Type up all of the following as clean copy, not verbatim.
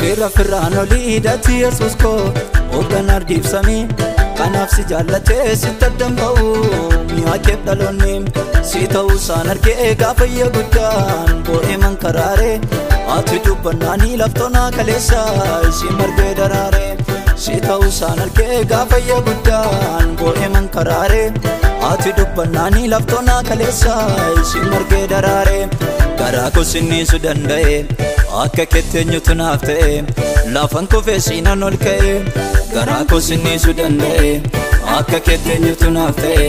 Fira firaan olii dati Yesuus koo hooggan ardiif samii kanaaf si jaallatee sitti addan ba'u mi'a keef dhaloonni si ta'uu isaan argee gaafa iyya guddaan boo'ee mankaraaree ati dubbannaanii laftoonaa kaleessa si margee daraaree si ta'uu isaan argee gaafa iyya guddaan boo'ee mankaraaree ati dubbannaanii laftoonaa kaleessa si margee daraaree garaa koo sinniisu danda'e akka keetti eenyutu naaf ta'e lafan kufee siinaan ol ka'e garaa koo sinniisu danda'e akka keetti eenyutu naaf ta'e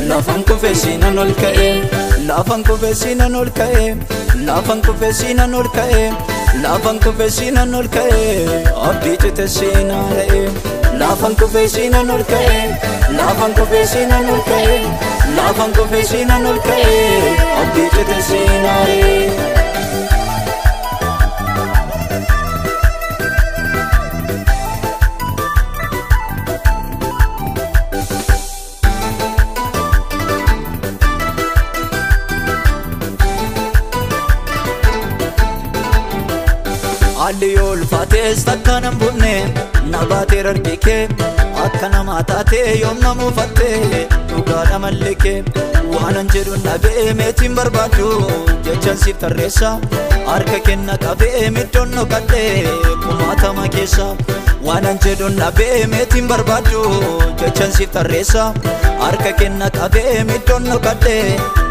lafan kufee siinaan ol ka'e lafan kufee siinaan ol ka'e lafan kufee siinaan ol ka'e lafan kufee siinaan ol ka'e abdii cite siinaa ra'e lafan kufee siinaan ol ka'e lafan kufee siinaan ol ka'e lafan kufee siinaan ol ka'e abdii cite siinaa ra'e. Haalli yoo ulfaates takka nan buufne na baateera harki kee akka namaa taatee yoom na muufatte dhugaadha malli kee waanan jedhu dhabee meetiin barbaadu jechaan siif tarreessa harka kenna qabee middoon dhokadhee kumaatama keessa waanan jedhu dhabee meetiin barbaadu jechaan siif tarreessa harka kenna qabee middoon dhokadhee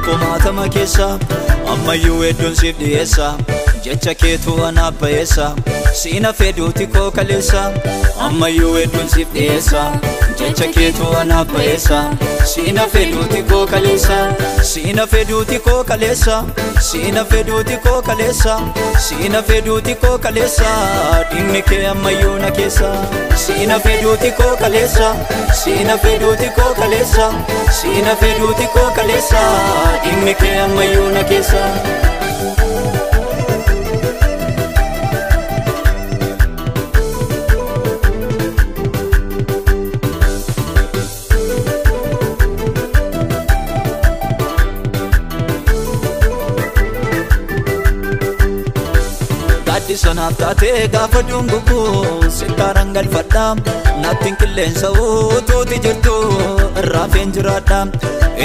kumaatama keessa ammayyuu hedduun siif dhiyeessa. Jecha keetu anaaf ba'eessa siina feduuti koo kaleessa ammayyuu hedduun siif dhiyeessa jecha keetu anaaf ba'eessa siina feduuti koo kaleessa siina feduuti koo kaleessa siina feduuti koo kaleessa siina feduuti koo kaleessa dhimmi kee ammayyuu na keessa siina feduuti koo kaleessa siina feduuti koo kaleessa siina feduuti koo kaleessa dhimmi kee ammayyuu na keessa. Sanaaf taatee gaafa dungubbuu sittaaraan galfadha nattiin qilleensa utuuti jirtu irraafeen jiraadha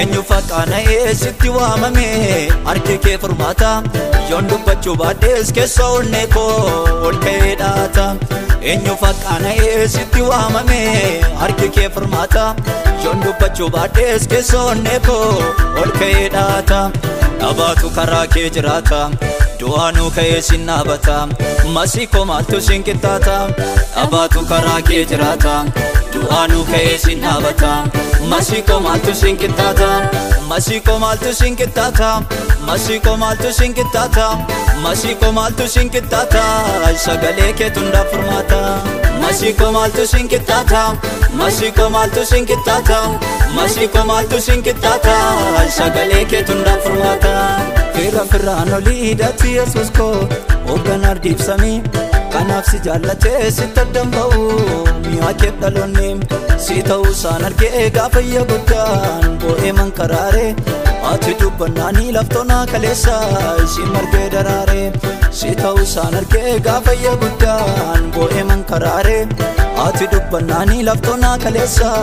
eenyu faqqaana'ee sitti waamame harki kee furmaata yoon dubbachuu baadhees keessa onnee koo ol ka'ee dhaata eenyu faqqaana'ee sitti waamame harki kee furmaata yoon dubbachuu baadhees keessa onnee koo ol ka'ee dhaata dhabaatu karaa kee jiraata. Du'aanuu ka'ee sin dhaabata masii koo maaltu sin qixxaata dhabaatu karaa kee jiraata du'aanuu ka'ee sin dhaabata masii koo maaltu sin qixxaata masii koo maaltu sin qixxaata masii koo maaltu sin qixxaata masii koo maaltu sin qixxaata sagalee keetu hundaaf furmaata masii koo maaltu sin qixxaata masii koo maaltu sin qixxaata masii koo maaltu sin qixxaata sagalee keetu hundaaf furmaata. Fira firaan olii dati Yesuus koo hooggan ardiif samii kanaaf si jaallatee sitti addan ba'u mi'a keef dhaloonni si ta'uu isaan argee gaafa iyya guddaan boo'ee mankaraaree ati dubbannaanii laftoonaa kaleessa si margee daraaree si ta'uu isaan argee gaafa iyya guddaan boo'ee mankaraaree ati dubbannaanii laftoonaa kaleessa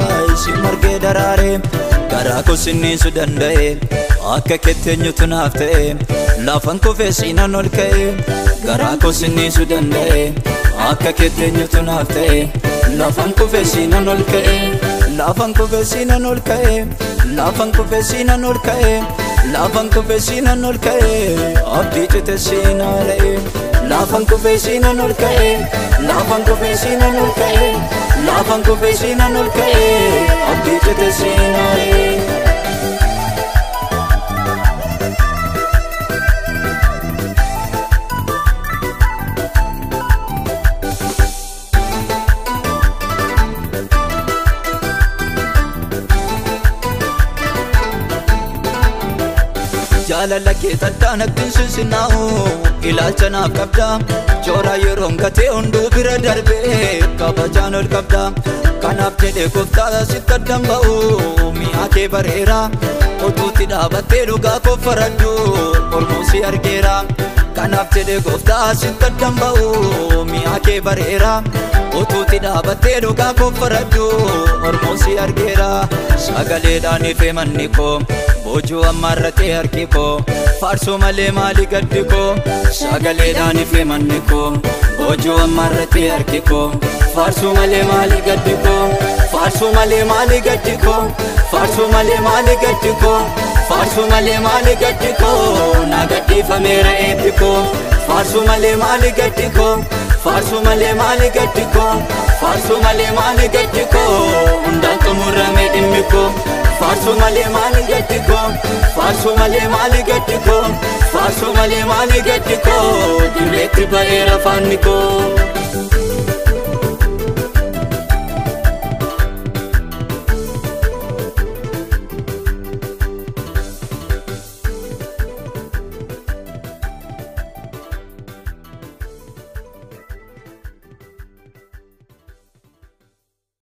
si margee daraaree garaa koo sinniisu danda'e. Akka keetti eenyutu naaf ta'e lafan kufee siinaan ol ka'e garaa koo sinniisu danda'e akka keetti eenyutu naaf ta'e lafan kufee siinaan ol ka'e lafan kufee siinaan ol ka'e lafan kufee siinaan ol ka'e lafan kufee siinaan ol ka'e abdii cite siinaa ra'e lafan kufee siinaan ol ka'e lafan kufee siinaan ol ka'e lafan kufee siinaan ol ka'e abdii cite siinaa ra'e. Jaalala kee taddaan akkin sinsinnaa'u ilaalcha naaf qabda joora yeroon gatee hunduu bira darbee kabajaan ol qabda kanaaf jedhee gooftaa sitti addan ba'u mi'a kee bareera utuutti dhaabattee dhugaa koo faradhu mormuu si argeera kanaaf jedhee gooftaa sitti addan ba'u mi'a kee. kee bareera. Utuuti dhaabattee dhugaa koo faradhu Oromoon si argeera. Sagaleedhaan ifee manni koo boojuu ammaarratee harki koo faarsuu malee maali gaddi koo. Sagaleedhaan ifee manni koo boojuu ammaarratee harki koo faarsuu malee maali gaddi koo. Faarsuu malee maali gaddi koo. Faarsuu malee maali gaddi koo. Faarsuu malee maali gaddi koo. Na gadhiifameera eebbi koo. Faarsuu malee maali gaddi koo. Faarsuu malee maali gaddi koo. Faarsuu malee maali gaddi koo. Hundaan xumuramee dhimmi koo. Faarsuu malee maali gaddi koo. Faarsuu malee maali gaddi koo. Faarsuu malee maali gaddi koo. Dirreetti ba'eera faanni koo.